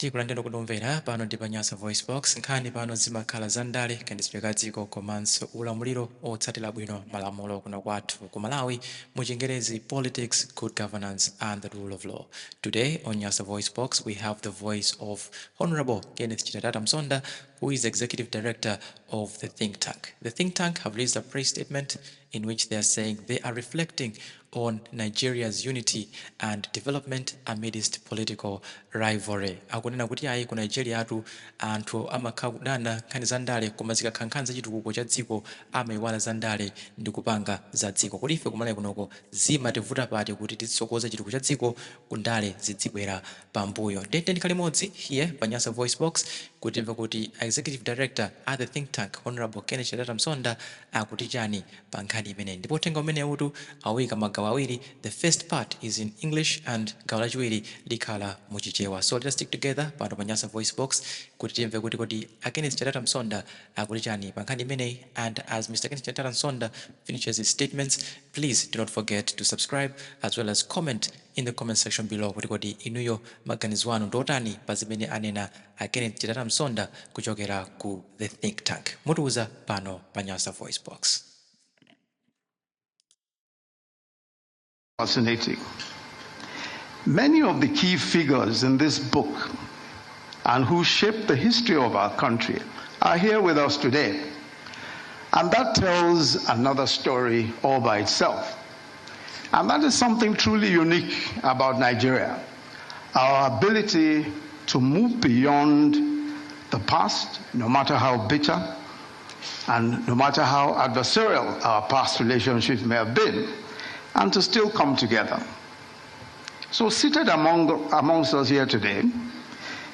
Tikulandireni kudomvera pano ndi pa Nyasa Voice Box. Nkhani pano zimakhala za ndale, kayendetsedwe ka dziko komanso ulamuliro otsatira bwino malamulo kuno kwathu ku Malawi, mu Chingerezi politics, good governance and the rule of law. Today on Nyasa Voice Box we have the voice of Honorable Kenneth Chitatata Msonda, who is Executive Director of the think tank. The think tank have released a press statement in which they are saying they are reflecting on Nigeria's unity and development amidst political rivalry. Akunena kuti ayi, ku Nigeria atu anthu amakhala kudana nkhani za ndale, koma zikakhala nkhani za chitukuko cha dziko amayiwala za ndale ndi kupanga za dziko. Kodi ife kumalawi kunoko zimativuta pati kuti titsogoze chitukuko cha dziko, kundale zidzibwera pambuyo? Ndente ndikhale limodzi here pa Nyasa Voice Box kuti timve kuti Executive Director at the think tank, Honorable Kenneth Chitatata Msonda, akuti chani pa nkhani imeneyi. Ndipo uthenga umenewutu awuyika magawo awiri. The first part is in English and gawo lachiwiri likhala muchichewa. So let us stick together pano pa Nyasa Voice Box kuti timve kuti kodi a Kenneth Chitatata Msonda akuti chani pa nkhani imeneyi. And as Mr Kenneth Chitatata Msonda finishes his statements, please do not forget to subscribe as well as comment in the comment section below kuti kodi inuyo maganizo anu ndiotani pa zimene anena a Kenneth Chitatata Msonda kuchokera ku the think tank. Mutiuza pano pa Nyasa Voice Box. Fascinating. Many of the key figures in this book and who shaped the history of our country are here with us today. And that tells another story all by itself. And that is something truly unique about Nigeria. Our ability to move beyond the past, no matter how bitter and no matter how adversarial our past relationships may have been, and to still come together. So seated amongst us here today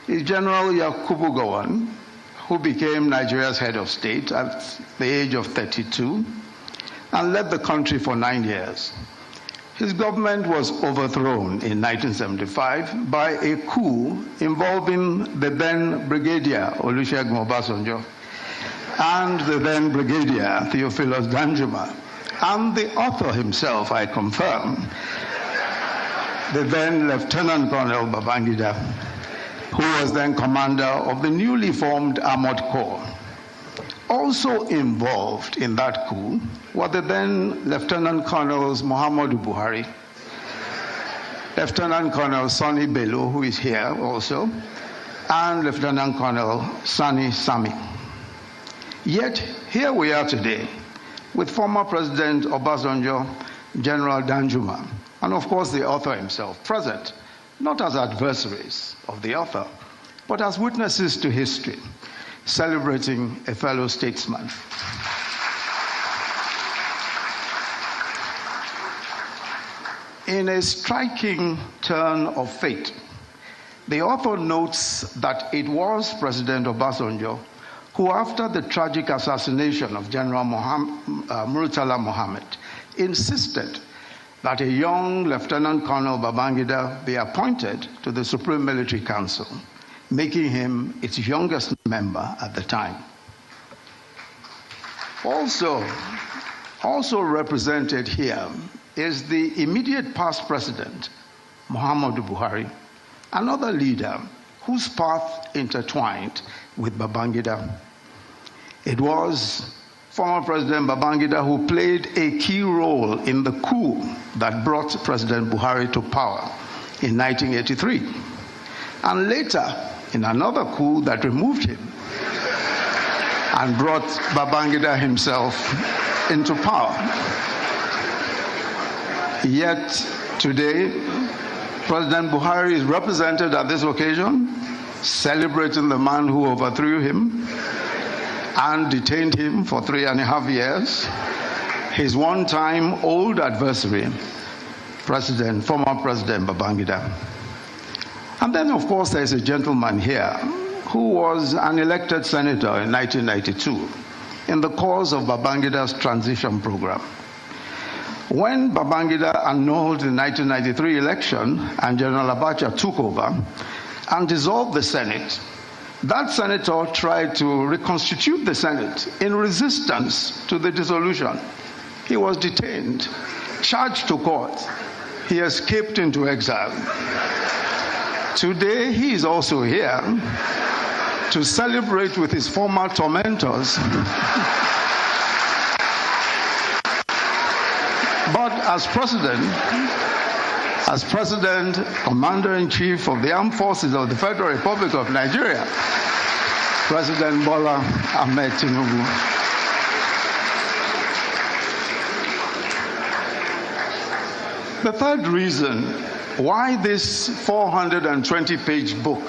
is General Yakubu Gowon, who became Nigeria's head of state at the age of 32 and led the country for 9 years. His government was overthrown in 1975 by a coup involving the then Brigadier Olusegun Obasanjo and the then Brigadier Theophilus Danjuma, and the author himself, I confirm, the then Lieutenant Colonel Babangida, who was then commander of the newly formed Armored Corps. Also involved in that coup were the then Lieutenant Colonels Muhammadu Buhari, Lieutenant Colonel Sonny Bello, who is here also, and Lieutenant Colonel Sani Sami. Yet, here we are today with former President Obasanjo, General Danjuma, and of course the author himself present, not as adversaries of the author, but as witnesses to history, celebrating a fellow statesman. In a striking turn of fate, the author notes that it was President Obasanjo who, after the tragic assassination of General Murtala Mohammed, insisted that a young Lieutenant Colonel Babangida be appointed to the Supreme Military Council, making him its youngest member at the time. Also represented here is the immediate past president, Muhammadu Buhari, another leader whose path intertwined with Babangida. It was former President Babangida who played a key role in the coup that brought President Buhari to power in 1983, and later in another coup that removed him and brought Babangida himself into power. Yet today, President Buhari is represented at this occasion, celebrating the man who overthrew him and detained him for 3.5 years, his one-time old adversary, former President Babangida. And then, of course, there's a gentleman here who was an elected senator in 1992 in the course of Babangida's transition program. When Babangida annulled the 1993 election and General Abacha took over and dissolved the Senate, that senator tried to reconstitute the Senate in resistance to the dissolution. He was detained, charged to court. He escaped into exile. Today, he is also here to celebrate with his former tormentors. But as president, commander-in-chief of the Armed Forces of the Federal Republic of Nigeria, President Bola Ahmed Tinubu. The third reason why this 420-page book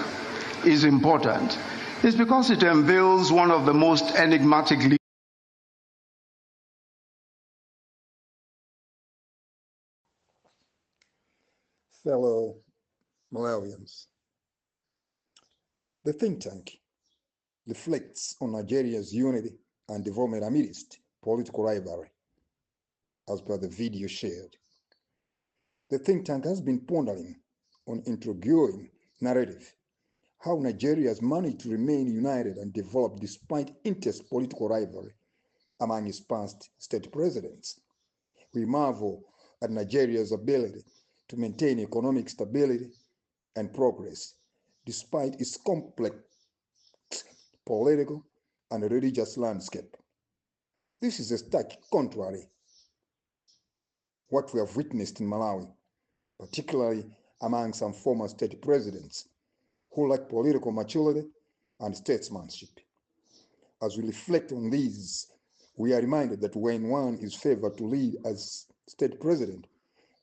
is important is because it unveils one of the most enigmatic leaders. Fellow Malawians, the think tank reflects on Nigeria's unity and development amidst political rivalry, as per the video shared. The think tank has been pondering on intriguing narrative, how Nigeria has managed to remain united and develop despite intense political rivalry among its past state presidents. We marvel at Nigeria's ability to maintain economic stability and progress despite its complex political and religious landscape. This is a stark contrary what we have witnessed in Malawi, particularly among some former state presidents who lack political maturity and statesmanship. As we reflect on these, we are reminded that when one is favored to lead as state president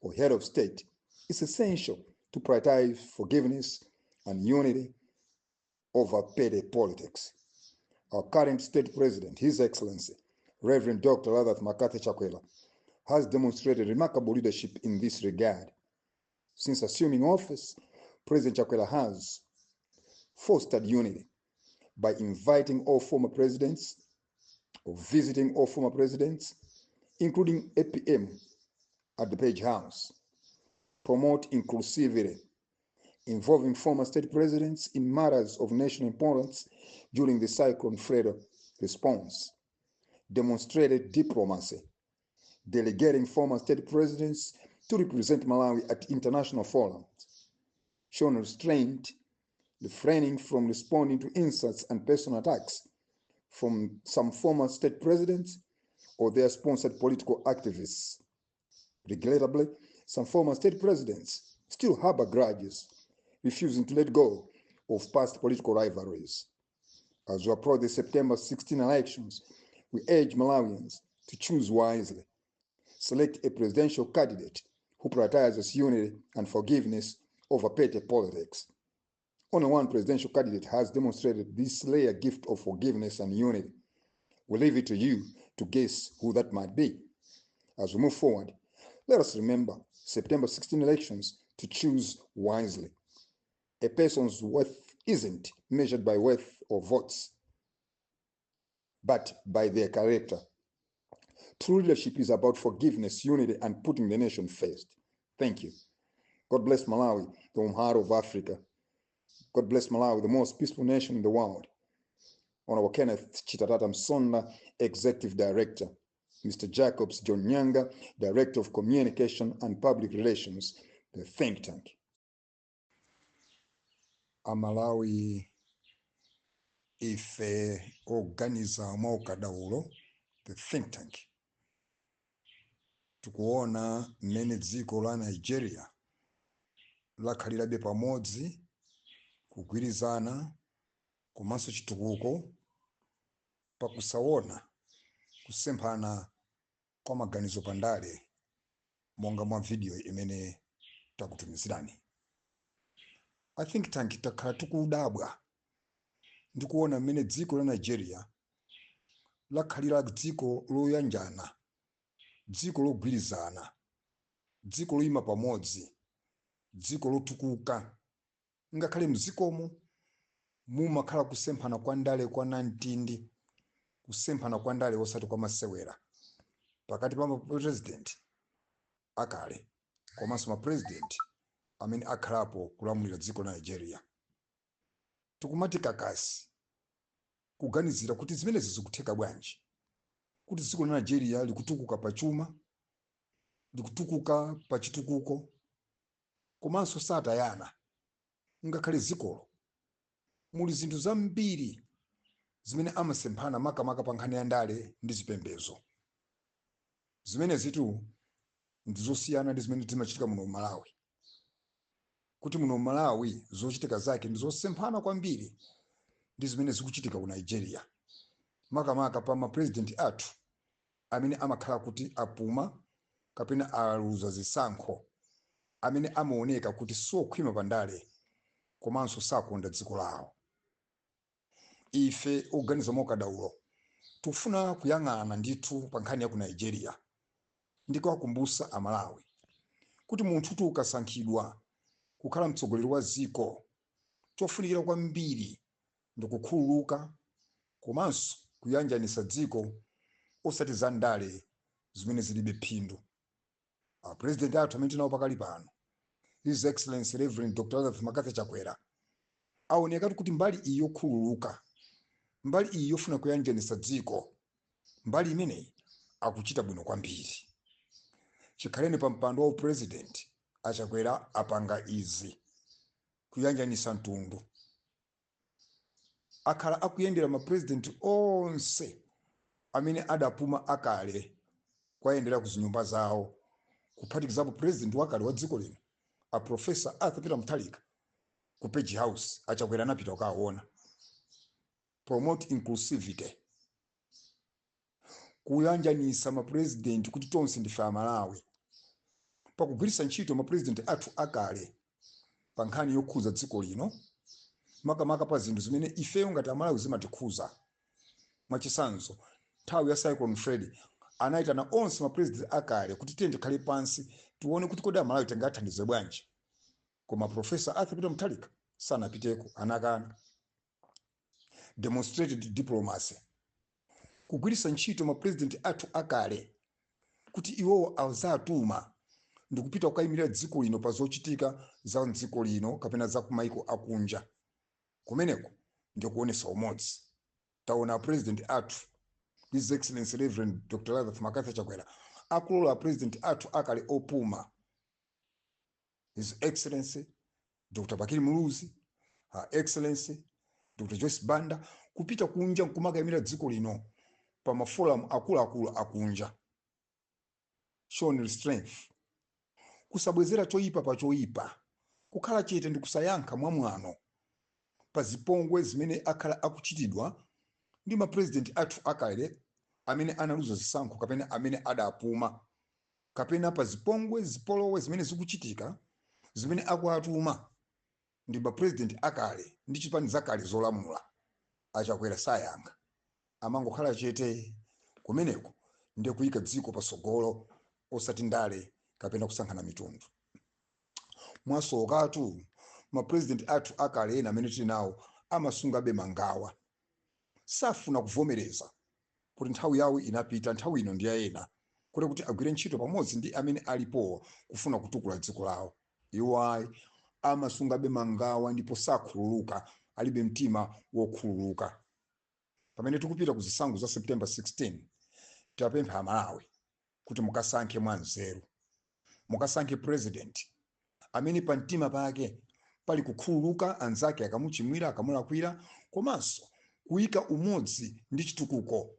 or head of state, it's essential to prioritize forgiveness and unity over petty politics. Our current state president, His Excellency, Reverend Dr. Lazarus McCarthy Chakwera, has demonstrated remarkable leadership in this regard. Since assuming office, President Chakwera has fostered unity by inviting all former presidents or visiting all former presidents, including APM at the Page House, promote inclusivity, involving former state presidents in matters of national importance during the Cyclone Fredo response, demonstrated diplomacy, delegating former state presidents to represent Malawi at international forums, shown restraint, refraining from responding to insults and personal attacks from some former state presidents or their sponsored political activists. Regrettably, some former state presidents still harbor grudges, refusing to let go of past political rivalries. As we approach the September 16 elections, we urge Malawians to choose wisely. Select a presidential candidate who prioritizes unity and forgiveness over petty politics. Only one presidential candidate has demonstrated this rare gift of forgiveness and unity. We leave it to you to guess who that might be. As we move forward, let us remember September 16 elections to choose wisely. A person's worth isn't measured by wealth or votes, but by their character. True leadership is about forgiveness, unity, and putting the nation first. Thank you. God bless Malawi, the warm heart of Africa. God bless Malawi, the most peaceful nation in the world. Honorable Kenneth Chitatata Msonda, Executive Director. Mr. Jacobs John Nyanga, Director of Communication and Public Relations, the think tank. Amalawi ife oganiza mwaukadaulo, the think tank, tikuona mmene dziko la Nigeria lakhalirabe pamodzi, kugwirizana komanso chitukuko, pakusaona kusemphana kwa maganizo pandale, monga mwa video imene takutumizirani. I think tank takhala tikudabwa ndikuona mmene dziko la Nigeria lakhalira dziko loyanjana, dziko logwirizana, dziko loyima pamodzi, dziko lotukuka, ngakhale mdzikomo mumakhala kusemphana kwa ndale kwa namtindi, kusemphana kwa ndale osati kwa masewera, pakati pa mapresident akale komanso mapresident amene akhalapo kulamulira dziko la Nigeria. Tikumati kakasi kuganizira kuti zimenezi zikutheka bwanji, kuti dziko la Nigeria likutukuka pachuma, likutukuka pa chitukuko, komanso satayana. Ngakhale zikolo muli zinthu zambiri zimene amasemphana, makamaka pa nkhani ya ndale ndi zipembedzo. Zimene zitu ndizosiyana ndi zimene zimachitika muno Malawi, kuti muno Malawi zochitika zake ndizosemphana kwambiri ndi zimene zikuchitika ku Nigeria, makamaka pa mapurezidenti athu amene amakhala kuti apuma kapena aluza zisankho, amene amaoneka kuti siokhwima pa ndale komanso sakonda dziko lawo. Ife oganiza mokadaulo tikufuna kuyang'ana ndithu pa nkhani ya ku Nigeria ndi kuwakumbutsa Amalawi kuti munthu ukasankhidwa kukhala mtsogoleri wa dziko, chofunikira kwambiri ndi kukhululuka komanso kuyanjanisa dziko, osati za ndale zimene zilibe phindu. Apurezidenti athu amene tinawo pakali pano, His Excellency Reverend Dr Lazarus McCarthy Chakwera, aonekatu kuti mbali iyi yokhululuka, mbali iyi yofuna kuyanjanisa dziko, mbali imeneyi akuchita bwino kwambiri. Chikhaleni pa mpando wa upresident, Achakwera apanga izi: kuyanjanisa mtundu. Akhala akuyendera mapurezidenti onse amene adapuma akale, kwayendera ku zinyumba zawo, kuphatikizapo president wakale wa dziko lino, a Professor Arthur Peter Mutharika. Ku Page House Achakwera anapita kukaona. Promote inclusivity, kuyanjanisa mapurezidenti kuti tonse ndife Amalawi, pakugwiritsa ntchito mapurezidenti athu akale pa nkhani yokhuza dziko lino, makamaka pa zinthu zimene ifeyo ngati Amalawi zimatikhuza. Mwachitsanzo, nthawi ya Cyclone Freddy anayitana onse mapurezidenti akale kuti tiye tikhale pansi, tione kuti kodi Amalawi tingathandize bwanji. Koma Professor Arthur Peter Mutharika sanapiteko, anakana. Demonstrated diplomacy, kugwiritsa ntchito mapurezidenti athu akale kuti iwowo azatuma ndikupita kukayimirira dziko lino pa zochitika za mdziko lino kapena za kumaiko akunja. Kumeneko ndikuonesa umodzi. Taona president athu, His Excellency Reverend Dr Lazarus McCarthy Chakwera, akulola president athu akale opuma, His Excellency Dr Bakili Muluzi, Her Excellency Dr Joyce Banda, kupita kunja nkumakayimira dziko lino pa maforum akuluakulu akunja. Shown restraint, kusabwezera choyipa pa choyipa, kukhala chete ndi kusayankha mwamwano pa zipongwe zimene akhala akuchitidwa ndi mapurezidenti athu akale amene analuza zisankho kapena amene adapuma, kapena pa zipongwe, zipolowe zimene zikuchitika zimene akuatuma ndi mapurezidenti akale ndi chipani zakale zolamula. Achakwera sayankha, amangokhala chete. Kumeneko ndiye kuyika dziko pasogolo, osati ndale kapena kusankhana mitundu. Mwasokatu mapurezidenti athu akale ena amene tili nawo amasungabe mangawa, safuna kuvomereza kuti nthawi yawo inapita, nthawi ino ndi ya ena, kuti agwire ntchito pamodzi ndi amene alipowo kufuna kutukula dziko lawo. Iwo ayi, amasungabe mangawa ndipo sakhululuka, alibe mtima wokhululuka. Pamene tikupita ku zisankho za September 16, tapempha Amalawi kuti mukasankhe mwanzeru, mukasankhe president amene pa mtima pake pali kukhululuka anzake akamuchimwira, akamulakwira, komanso kuyika umodzi ndi chitukuko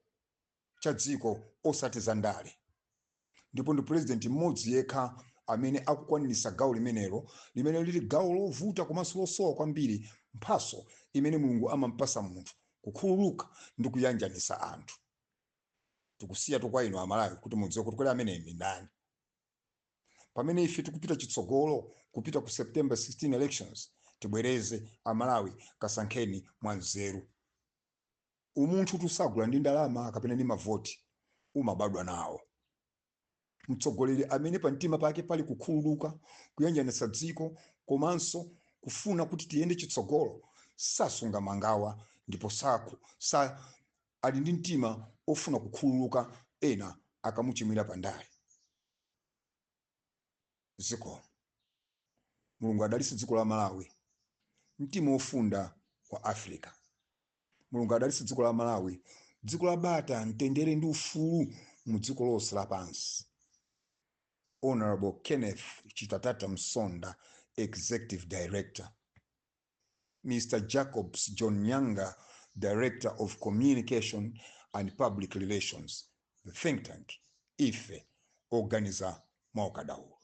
cha dziko, osati za ndale. Ndipo ndi president mmodzi yekha amene akukwanirisa gawo limenelo, limene lili gawo lovuta komanso losowa kwambiri, mphaso imene Mulungu amampasa munthu, kukhululuka ndi kuyanjanisa anthu. Tikusiya kwa inu Amalawi kuti mudziwe kuti kodi ameneyi ndi ndani. Pamene ife tikupita chitsogolo, kupita ku September 16 elections, tibwereze: Amalawi, kasankheni mwanzeru. Umunthu tusagula ndi ndalama kapena ndi mavoti, umabadwa nawo. Mtsogoleri amene pa mtima pake pali kukhululuka, kuyanjanitsa dziko komanso kufuna kuti tiyende chitsogolo sasunga mangawa ndipo sakhu sa ali ndi mtima ofuna kukhululuka ena akamuchimwira pandale. Ziko Mulungu adalitse dziko la Malawi, mtima ofunda wa Africa. Mulungu adalitse dziko la Malawi, dziko la bata, mtendere ndi ufulu mu dziko lonse lapansi. Honorable Kenneth Chitatata Msonda, Executive Director. Mr. Jacobs John Nyanga, Director of Communication and Public Relations, the think tank, ife oganiza mwaukadaulo.